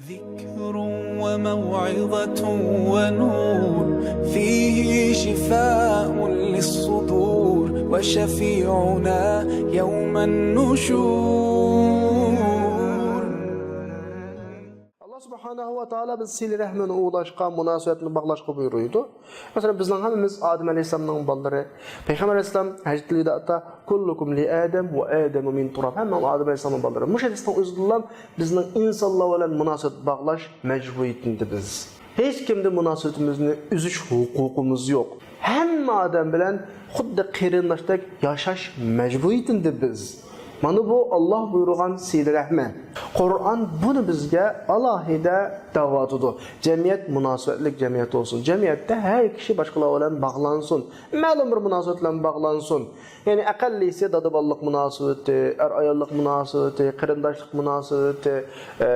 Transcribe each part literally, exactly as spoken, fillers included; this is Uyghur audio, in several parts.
ذكر وموعظة ونور، فيه شفاء للصدور، وشفيعنا يوم النشور. ئاللا سۇبھانەھۇ ۋە تائالا بىز سىلە رەھمىنى ئۇلاشقا، مۇناسىۋەتنى باغلاشقا بۇيرۇيدۇ. مەسىلەن، بىزنىڭ ھەممىمىز ئادەم ئەلەيھىسسالامنىڭ بالىلىرى. پەيغەمبەر ئەلەيھىسسالام ھەججەتۇل ۋىدائتا، «كلكم لآدم وآدم من تراب»، ھەممىڭ ئادەم ئەلەيھىسسالامنىڭ بالىلىرى. مۇشۇ ھەدىستىن ئۆزىدىنلا بىزنىڭ ئىنسانلار بىلەن مۇناسىۋەت باغلاش مەجبۇرىيىتىدە بىز. ھېچ كىمدىن مۇناسىۋىتىمىزنى ئۈزۈش ھوقۇقىمىز يوق. ھەممە ئادەم بىلەن خۇددى قېرىنداشتەك ياشاش مەجبۇرىيىتىدە بىز. مانا بۇ ئاللا بۇيرۇغان سىلە رەھمى. قۇرئان بۇنى بىزگە ئالاھىدە دەۋاتىدۇ. جەمئىيەت مۇناسىۋەتلىك جەمئىيەت بولسۇن. جەمئىيەتتە ھەر كىشى باشقىلار بىلەن باغلانسۇن. مەلۇم بىر مۇناسىۋەت بىلەن باغلانسۇن. يەنى ئەقەللىسى دادا-بالىلىق مۇناسىۋىتى، ئەر-ئاياللىق مۇناسىۋىتى، قېرىنداشلىق مۇناسىۋىتى، ئە،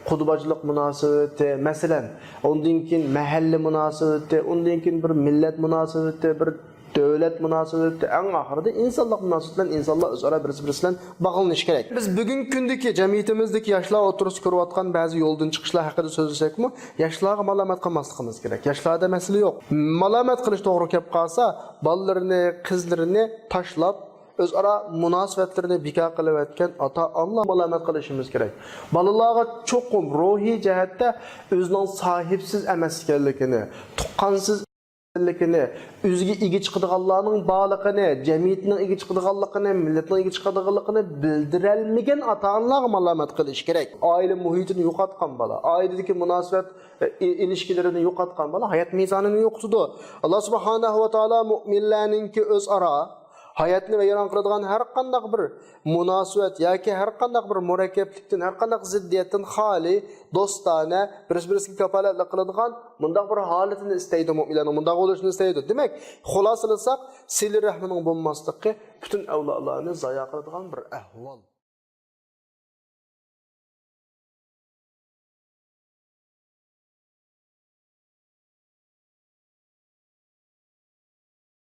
قۇدا-باجىلىق مۇناسىۋىتى، مەسىلەن، ئۇندىن كېيىن مەھەللە مۇناسىۋىتى، ئۇندىن كېيىن بىر مىللەت مۇناسىۋىتى، بىر دۆلەت مۇناسىۋىتى، ئەڭ ئاخىرىدا ئىنسانلىق مۇناسىۋىتى بىلەن ئىنسانلار ئۆزئارا بىرسى-بىرسى بىلەن باغلىنىشى كېرەك. بىز بۈگۈنكى كۈندىكى جەمئىيىتىمىزدىكى ياشلار ئوتتۇرىسىدا كۆرۈۋاتقان بەزى يولدىن چىقىشلار ھەققىدە سۆزلىسەكمۇ، ياشلارغا مالامەت قىلماسلىقىمىز كېرەك. ياشلاردا مەسىلە يوق. مالامەت قىلىش توغرا كەپ قالسا، بالىلىرىنى، قىزلىرىنى تاشلاپ، ئۆزئارا مۇناسىۋەتلىرىنى بىكار قىلىۋەتكەن ئاتا-ئانىلارغا مالامەت قىلىشىمىز كېرەك. بالىلارغا چوقۇم روھىي جەھەتتە ئۆزىنىڭ ساھىبسىز ئەمەس ئىكەنلىكىنى، تۇغقانسىز ئىكەنلىكىنى، ئۆزىگە ئىگە چىقىدىغانلارنىڭ بارلىقىنى، جەمئىيەتنىڭ ئىگە چىقىدىغانلىقىنى، مىللەتنىڭ ئىگە چىقىدىغانلىقىنى بىلدۈرەلمىگەن ئاتا-ئانىلارغا مالامەت قىلىش كېرەك. ئائىلە مۇھىتىنى يوقاتقان بالا، ئائىلىدىكى مۇناسىۋەت، ئى-، ئىلىشكىلىرىنى يوقاتقان بالا ھايات مىزانىنى يوقىتىدۇ. ئاللا سۇبھانەھۇ ۋە تائالا مۇئمىنلارنىڭكى ئۆزئارا ھاياتنى ۋەيران قىلىدىغان ھەر قانداق بىر مۇناسىۋەت ياكى ھەر قانداق بىر مۇرەككەپلىكتىن، ھەر قانداق زىددىيەتتىن خالىي، دوستانە، بىرسى-بىرسىگە كاپالەتلىك قىلىدىغان مۇنداق بىر ھالىتىنى ئىستەيدۇ، مۇئمىنلارنىڭ مۇنداق بولۇشىنى ئىستەيدۇ. دېمەك، خۇلاسىلىساق، سىلە رەھمىنىڭ بولماسلىقى پۈتۈن ئەۋلادلارنى زايا قىلىدىغان بىر ئەھۋال.